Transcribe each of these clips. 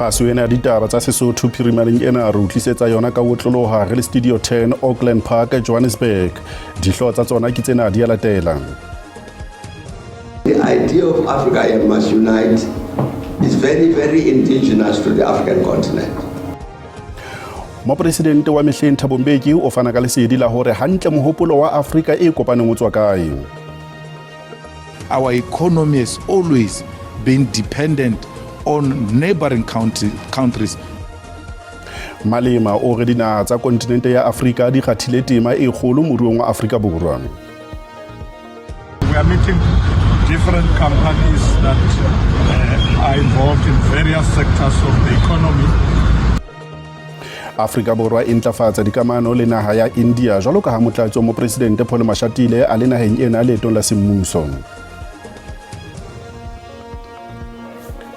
Kgaso ena ya ditaba tsa Sesotho phirimaneng ena re utlisetsa yona ka otloloha re le Studio 10 Auckland Park, Johannesburg. Dihlooho tsa tsona ke tsena di a latela. The idea of Africa must unite is very, very indigenous to the African continent. Mopresidente wa mehleng Thabo Mbeki o fana ka lesedi la hore hantle mohopolo wa Afrika e kopaneng o tswa kae. Our economy has always been dependent on neighboring countries. Malema o re dinaha tsa kontinente ya Afrika di kgathile tema e kgolo moruong wa Afrika Borwa. We are meeting different companies that are involved in various sectors of the economy. Afrika Borwa e ntlafatsa dikamano le naha ya India jwalo ka ha motlatsi wa mopresidente Paul Mashatile a le naheng ena leetong la semmuso.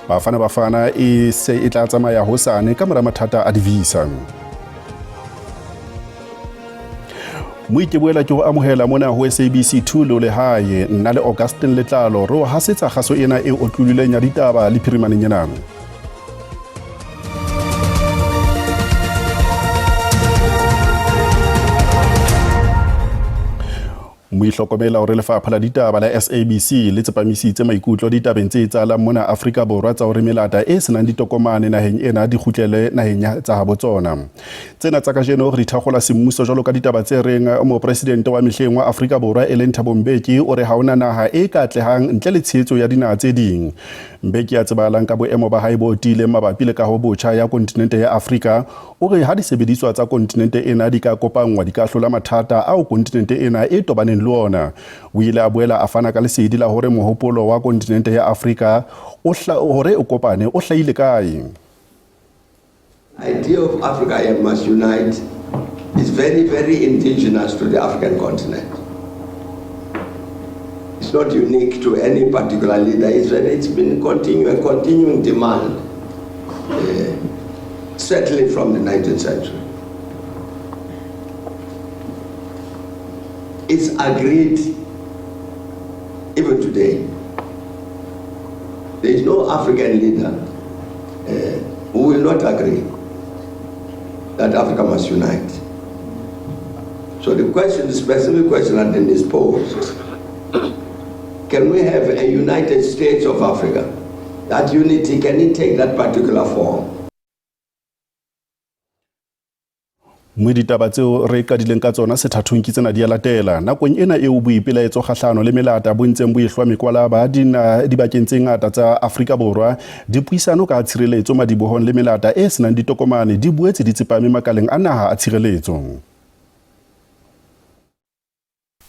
Bafana Bafana e se e tla tsamaya hosane ka mora mathata a divisa. Moiteboela ke ho amohela mona ho SABC 2 le lehae nna le Augustin Letlalo re o hasetsa kgaso ena e otlolileng ya ditaba le phirimaneng ena. Moihlokomela hore lefapha la ditaba la SABC le tsepamisitse maikutlo ditabeng tse etsahalang mona Afrika Borwa tsa hore melata e senang ditokomane naheng ena di kgutlele naheng tsa habo tsona. Tsena tsa kajeno re di thakgola semmuso jwalo ka ditaba tse reng mopresidente wa mehleng wa Afrika Borwa e leng Thabo Mbeki o re ha hona naha e ka atlehang ntle le tshehetso ya dinaha tse ding. Mbeki ya tsebahalang ka boemo ba hae bo tiileng mabapi le kaho botjha ya kontinente ya Afrika o re ha disebediswa tsa kontinente ena di ka kopanngwa di ka hlola mathata ao kontinente ena e tobaneng le ona. O ile a boela a fana ka lesedi la hore mohopolo wa kontinente ya Afrika hore o kopane o hlahile kae. Idea of Africa must unite is very, very indigenous to the African continent. It's not unique to any particular leader. It's been continuing demand, certainly from the 19th century. It's agreed even today. There is no African leader who will not agree that Africa must unite. So the question, the specific question that then is posed, can we have a United States of Africa? That unity, can it take that particular form? Mme ditaba tseo re qadileng ka tsona sethathong ke tsena di a latela. Nakong ena eo boipelaetso kgahlano le melata bo ntseng bo ehlwa mekwalaba dibakeng tse ngata tsa Afrika Borwa, dipuisano ka tshireletso madibohong le melata e senang ditokomane di boetse di tsepame makaleng a naha a tshireletso.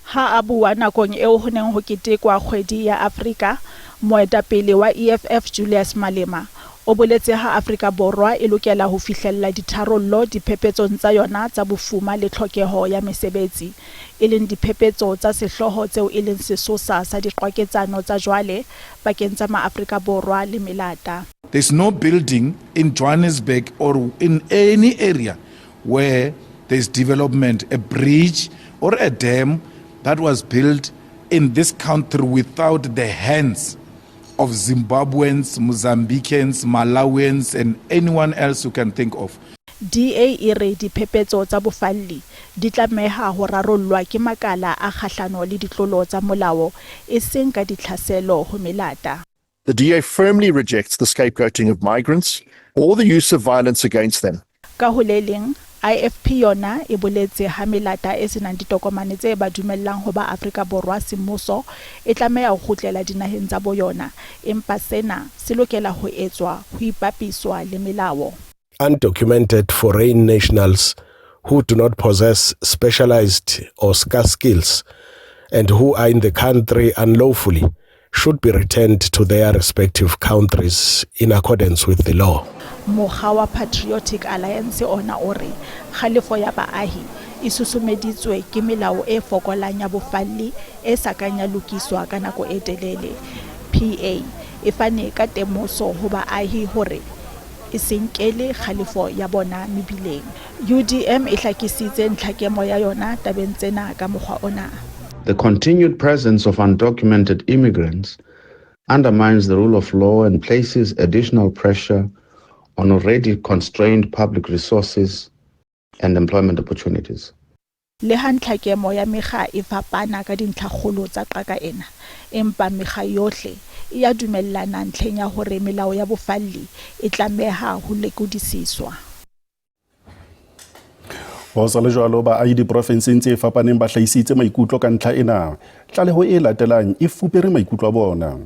Ha a bua nakong eo ho neng ho ketekwa kgwedi ya Afrika, moetapele wa EFF Julius Malema o boletse ha Afrika Borwa e lokela ho fihlella ditharollo diphepetsong tsa yona tsa bofuma le tlhokeho ya mesebetsi, e leng diphepetso tsa sehlooho tseo e leng sesosa sa diqwaketsano tsa jwale pakeng tsa maAfrika Borwa le melata. There's no building in Johannesburg or in any area where there's development, a bridge or a dam that was built in this country without the hands of Zimbabweans, Mozambicans, Malawians, and anyone else you can think of. DA e re diphephetso tsa bofalli di tlameha ho rarollwa ke makala a kgahlano le ditlolo tsa molao e seng ka ditlhaselo ho melata. The DA firmly rejects the scapegoating of migrants or the use of violence against them. Ka ho le leng, IFP yona e boletse ha melata e senang ditokomane tse ba dumellang ho ba Afrika Borwa semmuso e tlameha ho kgutlela dinaheng tsa bo yona, empa sena se lokela ho etswa ho ipapiswa le melao. Undocumented foreign nationals who do not possess specialized or scarce skills and who are in the country unlawfully should be returned to their respective countries in accordance with the law. Mokga wa Patriotic Alliance ona o re kgalefo ya baahi e susumeditswe ke melao e fokolang ya bofalli e sa kang ya lokiswa ka nako e telele. PA e fane ka temoso ho baahi hore e se nkele kgalefo ya bona mebileng. UDM e hlakisitse ntlhakemo ya yona tabeng tsena ka mokgwa ona. The continued presence of undocumented immigrants undermines the rule of law and places additional pressure on already constrained public resources and employment opportunities. Leha ntlhakemo ya mekga e fapana ka dintlhakgolo tsa qaka ena, empa mekga yohle e ya dumellana ntlheng ya hore melao ya bofalli e tlameha ho lekodisiswa. Ho sa le jwalo, baahi diprofenseng tse fapaneng ba hlahisitse maikutlo ka ntlha ena. Tlaleho e latelang e fupere maikutlo a bona.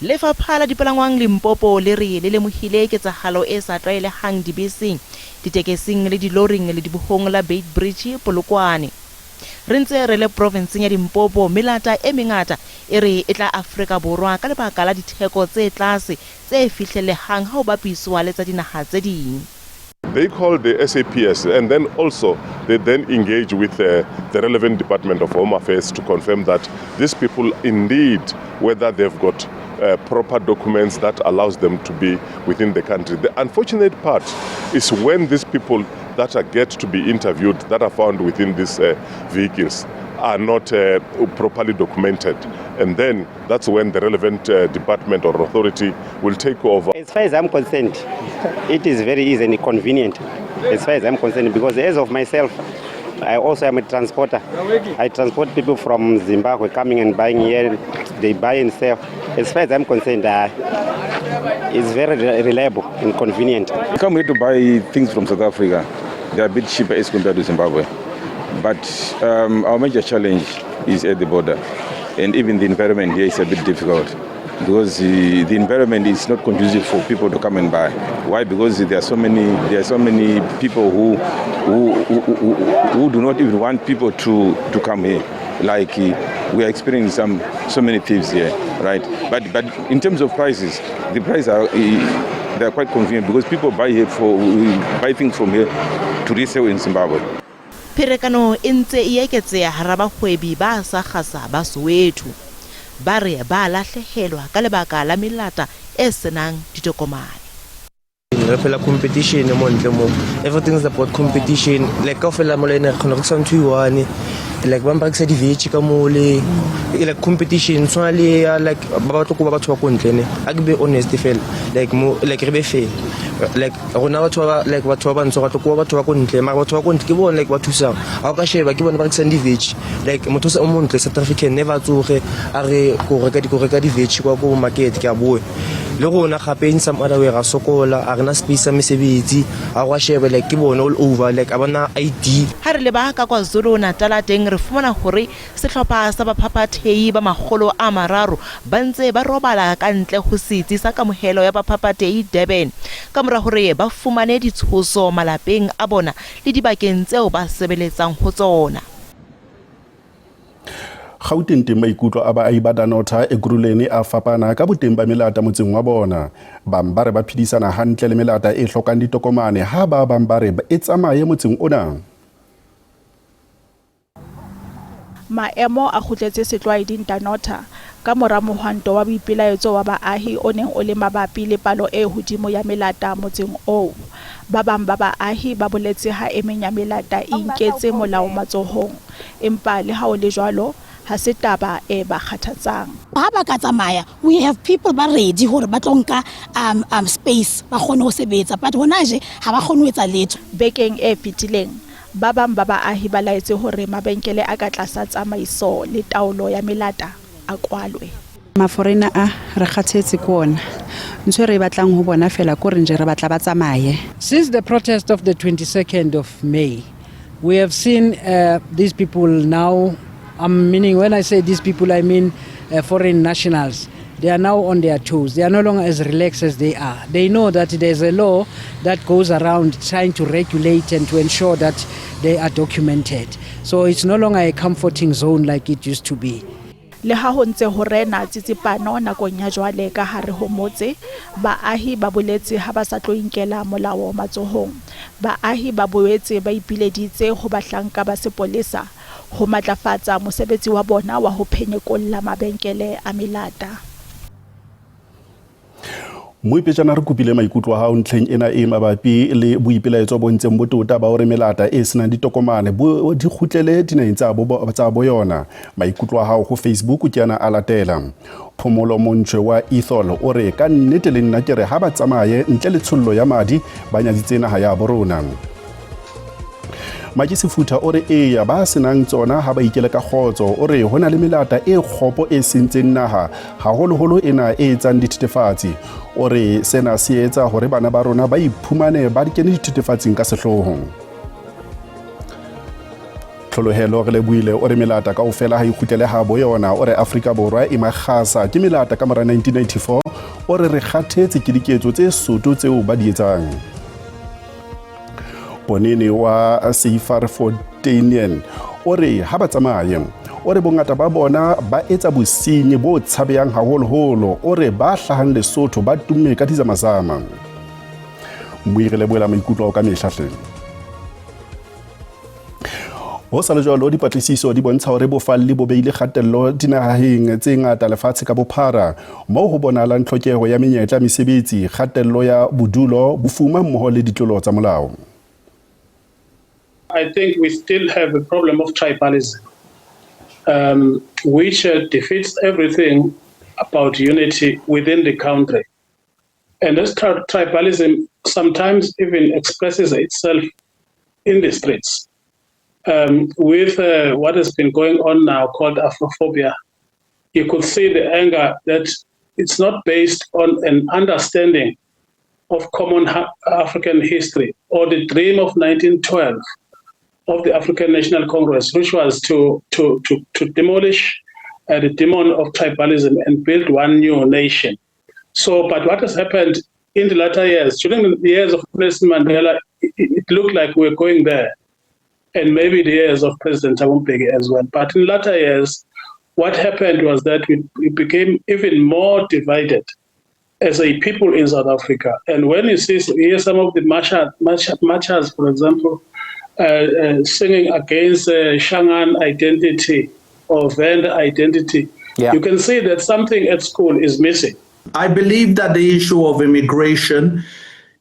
Lefapha la Dipalangwang Limpopo le re le lemohile ketsahalo e sa tlwaelehang dibeseng, ditekesing le diloring ledibohong la Beitbridge, Polokwane. Re ntse re le profenseng ya Limpopo, melata e mengata e re e tla Afrika Borwa ka lebaka la ditheko tse tlase tse fihlellehang ha ho bapiswa le tsa dinaha tse ding. They call the SAPS and then also they then engage with the relevant Department of Home Affairs to confirm that these people indeed, whether they've got proper documents that allows them to be within the country. The unfortunate part is when these people that are get to be interviewed, that are found within these vehicles, are not properly documented. And then that's when the relevant department or authority will take over. As far as I'm concerned, it is very easy and convenient, as far as I'm concerned, because as of myself, I also am a transporter. I transport people from Zimbabwe coming and buying here. They buy and sell. As far as I'm concerned, it's very reliable and convenient. I come here to buy things from South Africa. They are a bit cheaper as compared to Zimbabwe. But our major challenge is at the border. And even the environment here is a bit difficult because the environment is not conducive for people to come and buy. Why? Because there are so many, there are so many people who do not even want people to come here. Like we are experiencing so many thieves here, right? But in terms of prices, the prices are they are quite convenient because people buy here for buy things from here to resell in Zimbabwe. Pherekano e ntse e eketseha hara bahwebi ba sa kgasa ba Soweto. Ba re ba lahlehelwa ka lebaka la melata e senang ditokomane. Re phela competition mo ntle mo. Everything is about competition. Like kaofela mo le ene re kgona go rekisa ntho e one. Like ba mpa rekisa di-veg ka mo le like competition tshwana le ya like ba batlo koba batho ba ko ntle ne. A ke be honest fela. Like mo like re be fair. Like rona batho ba like batho ba bantsho ba tlo koba batho ba ko ntle. Mara batho ba ko ntle ke bona like ba thusang. Ha o ka sheba ke bona ba rekisang di-veg. Like motho o montle South African never tsoge a re ko reka di ko reka di-veg kwa ko market ke a boe. Le rona gape in some other way ra sokola, a rena space sa mesebetsi, ha go a sheba like ke bone all over like a bona ID. Ha re leba ka KwaZulu Natal teng re fumana hore sehlopha sa baphaphathehi ba 300 ba ntse ba robala ka ntle ho setsi sa kamohelo ya baphaphathehi Durban ka mora hore ba fumane ditshoso malapeng a bona le dibakeng tseo ba sebeletsang ho tsona. Gauteng teng maikutlo a baahi ba Danotha Ekurhuleni a fapana ka boteng ba melata motseng wa bona. Bang ba re ba phedisana hantle le melata e hlokang ditokomane, ha ba bang ba re e tsamaye motseng ona. Maemo a kgutletse setlwaeding Danotha ka mora mohwanto wa boipelaetso wa baahi o neng o le mabapi le palo e hodimo ya melata motseng oo. Ba bang ba baahi ba boletse ha e meng ya melata e inketse molao matsohong, empa le ha ho le jwalo ha se taba e ba kgathatsang. Ha ba ka tsamaya, we have people ba ready hore ba tlo nka space ba kgone ho sebetsa, but hona je ha ba kgone ho etsa letho. Bekeng e fetileng, ba bang ba baahi ba laetse hore mabenkele a ka tlasa tsamaiso le taolo ya melata a kwalwe. Maforena a re kgathetse ke ona. Ntho e re e batlang ho bona fela ke hore nje re batla ba tsamaye. Since the protest of the 22nd of May, we have seen these people now, I'm meaning when I say these people, I mean foreign nationals. They are now on their toes. They are no longer as relaxed as they are. They know that there's a law that goes around trying to regulate and to ensure that they are documented. So it's no longer a comforting zone like it used to be. Le ha ho ntse ho rena tsitsipano nakong ya jwale ka hare ho motse, baahi ba boletse ha ba sa tlo inkela molao matsohong. Baahi ba boetse ba ipileditse ho bahlanka ba sepolesa ho matlafatsa mosebetsi wa bona wa ho phenyekolla mabenkele a melata. Moipetšana re kopile maikutlo a hao ntlheng ena e mabapi le boipelaetso bo ntseng bo tota ba hore melata e senang ditokomane bo di kgutlele dinaheng tsa bo tsa bo yona. Maikutlo a hao go Facebook ke ana a latela. Phomolo Montšhwe wa Ethol o re ka nnete le nna ke re ha ba tsamaye ntle le tshollo ya madi ba nyaditse naha ya bo rona. Maki Sefutha o re eya ba senang tsona ha ba ikele ka kgotso o re ho na le melata e kgopo e sentseng naha haholoholo ena e etsang dithethefatsi o re sena se etsa hore bana ba rona ba iphumane ba kene dithethefatsing ka sehloohong tlholohelo re leboile o re melata kaofela ha ikgutlele ha bo yona o re Afrika Borwa e makgasa ke melata ka mora 1994 o re re kgathetse ke diketso tse soto tseo ba di etsang Ponene wa Seifarfoteinian o re ha ba tsamaye o re bongata ba bona ba etsa bosenyi bo tshabeyang haholoholo o re ba hlahang Lesotho ba tumme ka dizamazama Mmui re lebohela maikutlo ao ka mehla hle. Ho sa le jwalo, dipatlisiso di bontsha hore bofalli bo beile kgatello dinaheng tse ngata lefatshe ka bophara, moo ho bonahalang tlhokeho ya menyetla ya mesebetsi, kgatello ya bodulo, bofuma mmoho le ditlolo tsa molao. I think we still have a problem of tribalism, um, which uh, defeats everything about unity within the country. And this tri tribalism sometimes even expresses itself in the streets. Um, with uh, what has been going on now called Afrophobia, you could see the anger that it's not based on an understanding of common African history or the dream of 1912 of the African National Congress, which was to, to, to, to demolish uh, the demon of tribalism and build one new nation. So, but what has happened in the latter years, during the years of Nelson Mandela, it, it looked like we were going there, and maybe the years of President Thabo Mbeki as well. But in latter years, what happened was that we, we became even more divided as a people in South Africa. And when you see hear some of the marcher, marcher, marchers, for example, uh, uh, singing against uh, Shangaan identity or Venda identity, yeah. you can see that something at school is missing. I believe that the issue of immigration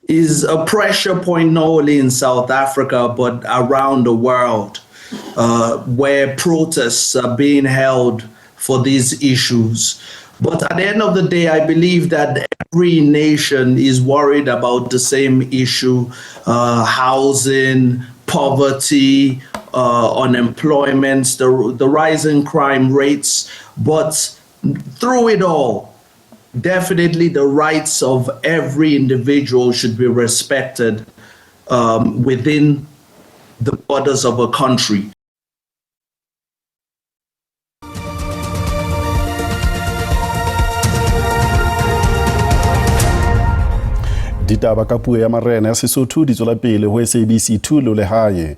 is a pressure point not only in South Africa but around the world, uh, where protests are being held for these issues. But at the end of the day, I believe that every nation is worried about the same issue uh, housing, poverty, uh, unemployment, the, the rising crime rates. But through it all, definitely the rights of every individual should be respected um, within the borders of a country. Ditaba ka puo ya marena ya Sesotho di tswela pele ho SABC 2 le lehae.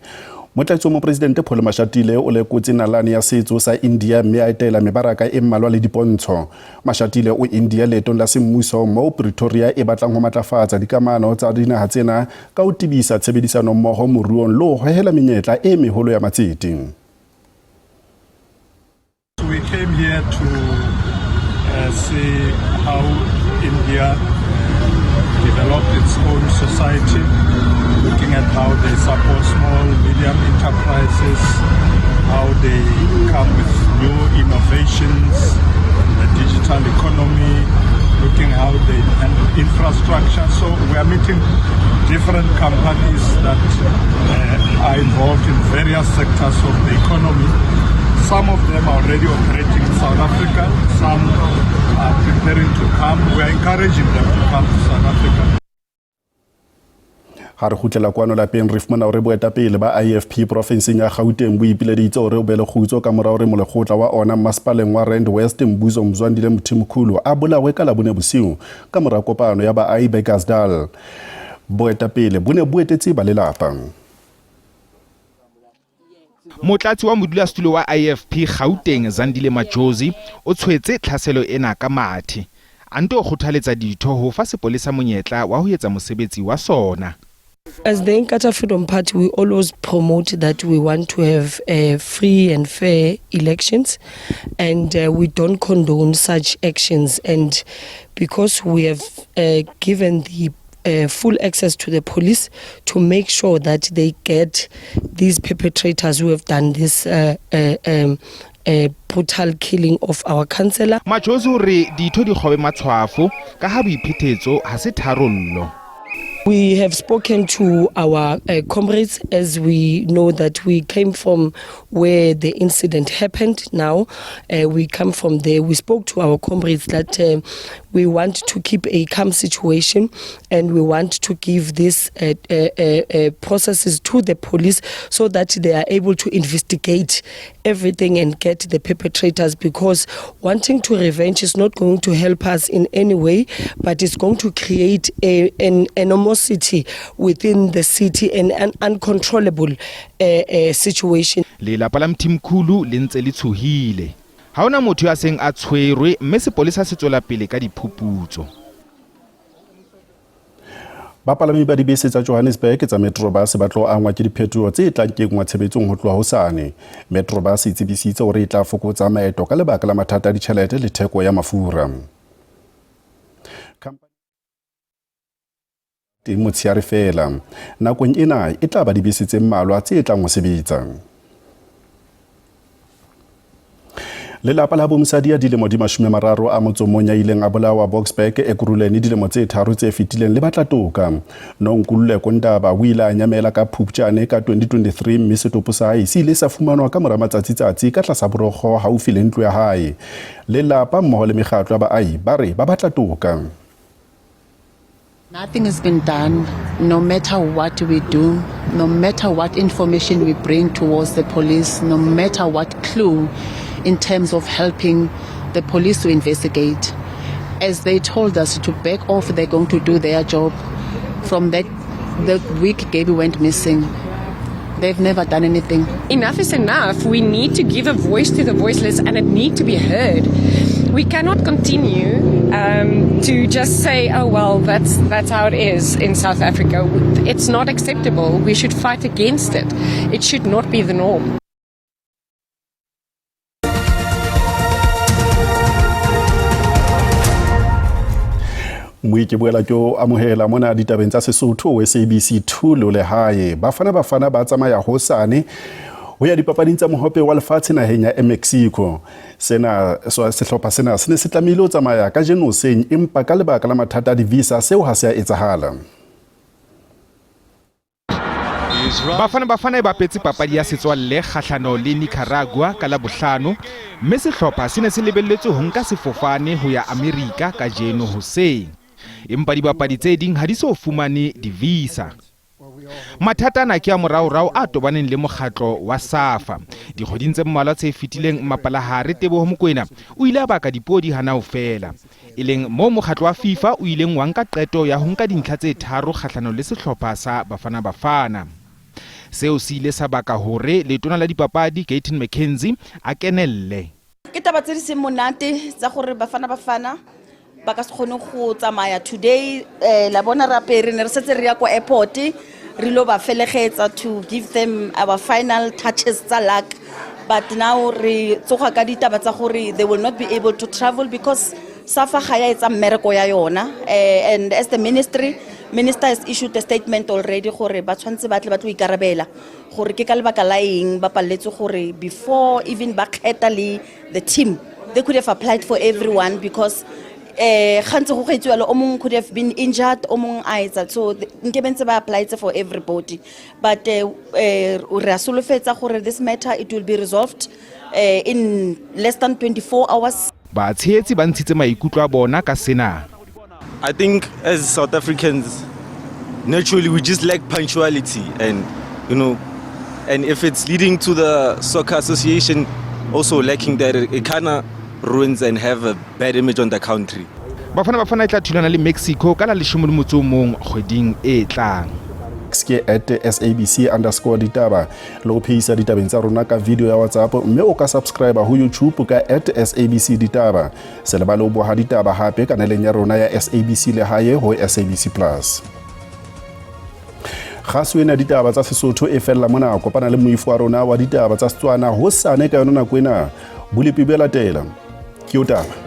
Motlatsi wa Mopresidente Paul Mashatile o lekotse nalane ya setso sa India mme a etela mebaraka e mmalwa le dipontsho. Mashatile o India leetong la semmuso moo Pretoria e batlang ho matlafatsa dikamano tsa dinaha tsena ka ho tebisa tshebedisano mmoho moruong le ho hohela menyetla e meholo ya matsete. We came here to uh, see how India uh, developed its own society, looking at how they support small, medium enterprises, how they come with new innovations in the digital economy, looking how they handle infrastructure. So we are meeting different companies that uh, are involved in various sectors of the economy. Some of them are already operating in South Africa. Some are preparing to come. We are encouraging them to come to South Africa. Ha re kgutlela kwano lapeng re fumana hore boetapele ba IFP porofenseng ya Gauteng bo ipileditse hore o be le kgutso ka mora hore molekgotla wa ona mmasepaleng wa Rand West Mbuzo Mzwandile Mthimkhulu a bolawe ka Labone bosiu ka mora kopano ya baahi Bekkersdal. Boetapele bo ne bo etetse ba lelapa. Motlatsi wa modulasetulo wa IFP Gauteng Zandile Majozi o tshwetse tlhaselo ena ka mathe, a nto kgothaletsa ditho ho fa sepolesa monyetla wa ho etsa mosebetsi wa sona. As the Inkatha Freedom Party, we always promote that we want to have free and fair elections, and we don't condone such actions. And because we have given the full access to the police to make sure that they get these perpetrators who have done this brutal killing of our councillor. Majozi o re ditho di kgobe matshwafo ka ha boiphetetso ha se tharollo. We have spoken to our comrades, as we know that we came from where the incident happened. Now, we come from there. We spoke to our comrades that we want to keep a calm situation and we want to give these processes to the police so that they are able to investigate everything and get the perpetrators, because wanting to revenge is not going to help us in any way, but it's going to create an animosity within the city and an uncontrollable situation. Lelapa la Mthimkhulu le ntse le tshohile. Ha hona motho ya seng a tshwerwe mme sepolesa se tswela pele ka diphuputso. Bapalami ba dibese tsa Johannesburg tsa Metrobus ba tlo angwa ke diphetoho tse tlang kenngwa tshebetsong ho tloha hosane. Metrobus e tsebisitse hore e tla fokotsa maeto ka lebaka la mathata a ditjhelete le theko ya mafura. Teng motshehare feela. Nakong ena e tla ba dibese tse mmalwa tse tlang ho sebetsa. Lelapa la bomosadi ya dilemo di 31 ya ileng a bolawa Boksburg Ekurhuleni dilemo tse 3 tse fetileng le batla toka. Nonkululeko Ndaba o ile a nyamela ka Phupjane ka 2023 mme setopo sa hae se ile sa fumanwa ka mora matsatsi-tsatsi ka tlasa borokgo haufi le ntlo ya hae. Lelapa mmoho le mekgatlo ya baahi ba re ba batla toka. Nothing has been done, no matter what we do, no matter what information we bring towards the police, no matter what clue in terms of helping the police to investigate. As they told us to back off, they're going to do their job. From that the week Gaby went missing, they've never done anything. Enough is enough. We need to give a voice to the voiceless, and it need to be heard. We cannot continue to just say, oh, well, that's how it is in South Africa. It's not acceptable. We should fight against it. It should not be the norm. Moi ke boela ke o amohela mona ditabeng tsa Sesotho SABC 2 lo lehae. Bafana Bafana ba tsamaya hosane ho ya dipapading tsa mohope wa lefatshe naheng ya Mexico. Sena sehlopha sena se ne se tlamehile ho tsamaya kajeno hoseng, empa ka lebaka la mathata a di-visa seo ha se a etsahala. Bafana Bafana e bapetse papadi ya setswalle kgahlano le Nicaragua ka Labohlano, mme sehlopha se ne se lebelletswe ho nka sefofane ho ya Amerika kajeno hoseng. Empa dibapadi tse ding ha di so fumane di-visa. Mathata ana ke a moraorao a tobaneng le mokgatlo wa SAFA. Dikgweding tse mmalwa tse fetileng, Mapalahare Teboho Mokoena o ile a baka dipuo di hana ho fela, e leng moo mokgatlo wa FIFA o ileng wa nka qeto ya ho nka dintlha tse 3 kgahlano le sehlopha sa Bafana Bafana. Seo se ile sa baka hore letona la dipapadi Gayton McKenzie a kenelle. Ke taba tse di seng monate tsa gore Bafana Bafana ba ka se kgone go tsamaya today. La bona re apere, ne re setse re ya kwa airport, re lo ba felegetsa to give them our final touches tsa luck, but now re tsoga ka ditaba tsa gore they will not be able to travel because SAFA ga ya etsa mmereko ya yona. And as the minister has issued a statement already gore ba tshwanetse ba tle ba tlo ikarabela gore ke ka lebaka la eng ba palletswe gore before even ba kgetha le the team, they could have applied for everyone, because gantsi go kgetsiwa le o mongwe could have been injured, o mongwe a etsa, so nke be ntse ba applied for everybody. But re a solofetsa gore this matter, it will be resolved in less than 24 hours. Batshehetsi ba ntshitse maikutlo a bona ka sena. I think as South Africans, naturally we just lack punctuality, and you know, and if it's leading to the soccer association also lacking that, it kind of ruins and have a bad image on the country. Bafana Bafana e tla thulana le Mexico ka la 11 kgweding e tlang. Ke at SABC underscore ditaba le ho phehisa ditabeng tsa rona ka video ya WhatsApp, mme o ka subscribe ho YouTube ka at SABC ditaba. Se lebale ho boha ditaba hape kanaleng ya rona ya SABC Lehae ho SABC Plus. Kgaso ena ditaba tsa Sesotho e fella mona. Kopana le moifo wa rona wa ditaba tsa Setswana hosane ka yona nako ena. Bolepi bo latela. Ke o taba.